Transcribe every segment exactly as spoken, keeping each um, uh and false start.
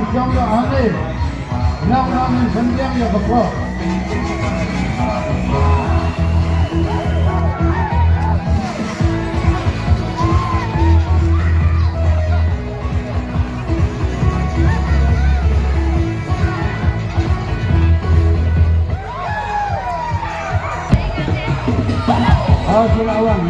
Jong ka hangne. Nang nang ni sentiang ya ka pok. Ah, sila wan.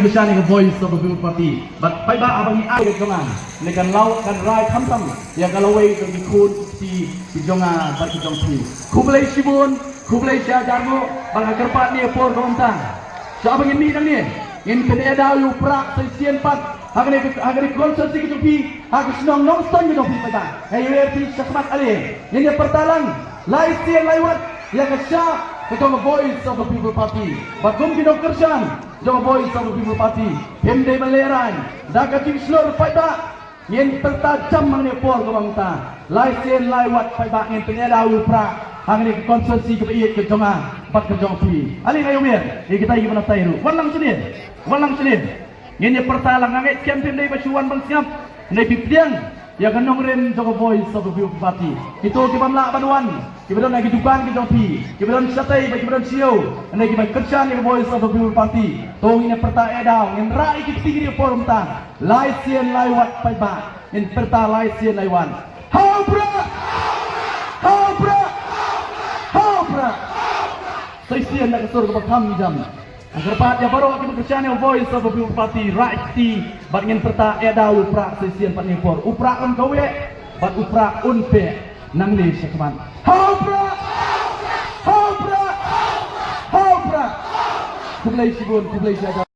Kyrshan ïa ka Voice of the People Party. Bad paidbah, haba ngi ai ka jong nga, ne kan law kan rai khamtam ïa ka lawei jong ki khun ki kti ki jong nga bad ki jong phi. Khublei shibun, khublei shihajar nguh, bad nga kyrpad ne por kumta. Sha ba ngin mih nangne, ngin pynïada ïa u Prah sa shisien pat ha kane, ha kane ka constituency ka jong phi, ha ka shnong Nongstoiñ ka jong phi paidbah. Nga ïawer phi shakhmat ale. Ngin ïa pyrta lang lai sien lai wat ïa ka shap ka jong ka Voice of the People Party. Bad kum ki nongkyrshan jong ka Voice of the People Party, phim dei ban lehraiñ da ka jingshlur paidbah. Ngin pyrta jam ha kane ka por kaba mynta. Lai sien lai wat paidbah ngin pynïada ïa u Prah ha kane ka constituency kaba ïeit ka jong nga bad ka jong phi. Ale nga ïawer ïa kitai kiba na tai ruh. Wan lang shane. Wan lang shane. Ngin ïa pyrta lang, nga ngeit skhem phim dei ba shu wan ban sngap. Hynrei phi pdiang ïa ka nongrim jong ka Voice of the People Party. Kito ki bym lah ban wan, kiba don ha ki dukan ki jong phi, kiba don shatei bad kiba don sha ïew, hynrei kiba kyrshan ïa ka Voice of the People Party, to ngin ïa pyrta ïa daw, ngin rah ïa ki kti ki por mynta. Lai sien lai wat paidbah, ngin pyrta lai sien lai wat. Ha u Prah! Ha u Prah! Ha u Prah! Sa shisien da ka sur kaba kham jam. Nga kyrpad ïa baroh kiba kyrshan ïa u Voice of the People Party, rah ïa ki kti bad ngin pyrta ïa daw ïa u Prah sa shisien pat ne por. U Prah un kaweh bad u Prah un peh nangne shakhmat. Ha u Prah! Ha u Prah! Ha u Prah! Khublei shibun, khublei shihajar.